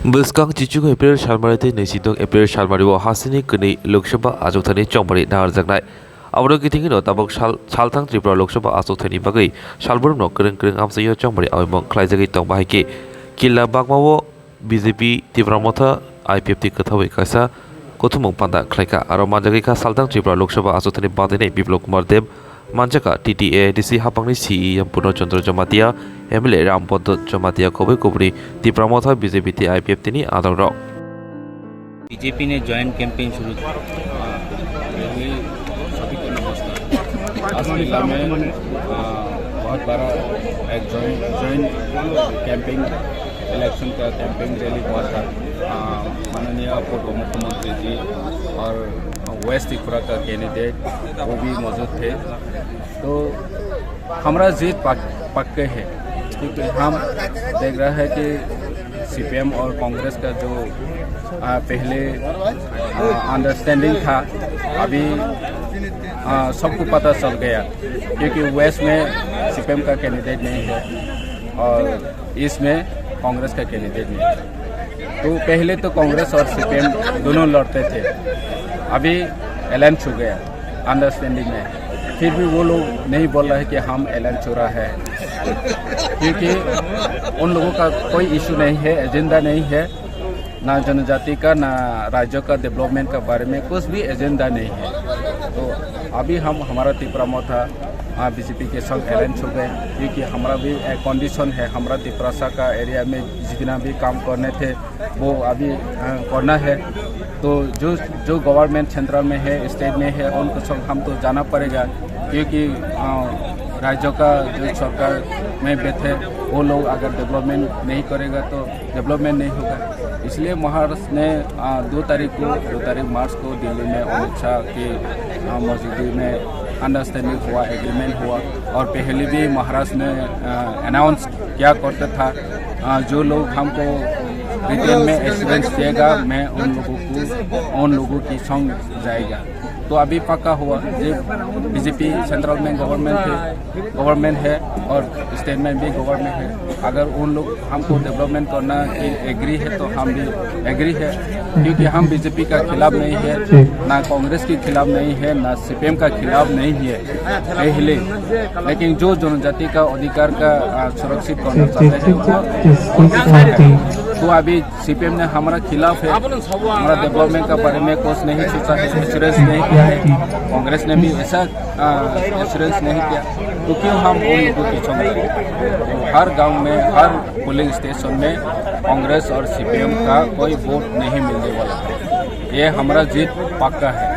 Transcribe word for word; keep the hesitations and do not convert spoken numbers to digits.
Bwskang chichung April salmari tei naisidok April salmari o hasini kwnwi Lok Sabha achukthani chongmani naharjaknai. Aboni kitingino tabuk sal-, salthang Tripura Lok Sabha achukthani bagwi salbrumno kwrwng kwrwng amchaio chongmani aboimung khlaijagwi tong bahaikhe killa bakmao B J P, Tipra Motha, I P F T kwthawi kaisa kuthumung panda khlaikha. Aro manjagwi kha salthang Tripura Lok Sabha achukthani badainai Biplab Kumar Deb, manjakha T T A D C haphangni C E M Purno Chandra Jamatia, M L A Ram Boddo Jamatia, khobwi kubuni Tipra Motha, B J P tei I P F T ni adongrok. BJP ने joint campaign शुरू की। हाँ, पहले सभी को नमस्कार। आज जिला में, आ, बहुत बड़ा एक ज्वाइंट, ज्वाइंट कैंपेन, इलेक्शन का कैंपेन रैली हुआ था। आ, माननीय पूर्व मुख्यमंत्री जी और वेस्ट त्रिपुरा का कैंडिडेट वो भी मौजूद थे। तो हमारा जीत पक-, पक्के है, क्योंकि हम देख रहे हैं कि सीपीएम और कांग्रेस का जो, आ, पहले, आ, अंडरस्टैंडिंग था, अभी, आ, सबको पता चल गया, क्योंकि वेस्ट में सीपीएम का कैंडिडेट नहीं है और ईस्ट में कांग्रेस का कैंडिडेट नहीं है। तो पहले तो कांग्रेस और सीपीएम दोनों लड़ते थे, अभी अलायंस हो गया अंडरस्टैंडिंग में। फिर भी वो लोग नहीं बोल रहे कि हम अलायंस हो रहा है, क्योंकि उन लोगों का कोई इशू नहीं है, एजेंडा नहीं है, ना जनजाति का, ना राज्यों का डेवलपमेंट के बारे में कुछ भी एजेंडा नहीं है। तो अभी हम, हमारा तिपरा मोर्चा, आ, बीजेपी के संग अलायंस हो गए, क्योंकि हमारा भी एक कंडीशन है, हमारा तिपरासा का एरिया में जितना भी काम करने थे, वो अभी, अ, करना है। तो जो, जो गवर्नमेंट सेंट्रल में है, स्टेट में है, उनको सब हमको जाना पड़ेगा, क्योंकि, अ, राज्यों का जो सरकार में बैठे, वो लोग अगर डेवलपमेंट नहीं करेगा तो डेवलपमेंट नहीं होगा। इसलिए महाराष्ट्र ने, अ, दो तारीख को, दो तारीख मार्च को दिल्ली में अमित शाह की, अ, मौजूदगी में अंडरस्टैंडिंग हुआ, एग्रीमेंट हुआ और पहले भी महाराष्ट्र ने, अ, अनाउंस क्या करता था, अ, जो लोग हमको रिटर्न में एश्योरेंस देगा, मैं उन लोगों को, उन लोगों की संग जाएगा। तो अभी पक्का हुआ, ये बीजेपी सेंट्रल में गवर्नमेंट है, गवर्नमेंट है और स्टेट में भी गवर्नमेंट है। अगर उन लोग हमको डेवलपमेंट करना की एग्री है तो हम भी एग्री है, क्योंकि हम बीजेपी का खिलाफ नहीं है, ना कांग्रेस के खिलाफ नहीं है, ना सीपीएम का खिलाफ नहीं है पहले, लेकिन जो जनजाति का अधिकार का, आ, सुरक्षित करना चाहते हैं, वो, वो भी है। तो अभी सीपीएम ने हमारा खिलाफ है, हमारा डेवलपमेंट के बारे में कुछ नहीं सोचा है, एश्योरेंस नहीं किया है, कांग्रेस ने भी ऐसा, आ, एश्योरेंस नहीं किया, तो क्यों हम उन लोगों के पीछे में? तो हर गांव में, हर पोलिंग स्टेशन में कांग्रेस और सीपीएम का कोई वोट नहीं मिलने वाला है। ये हमारा जीत पक्का है।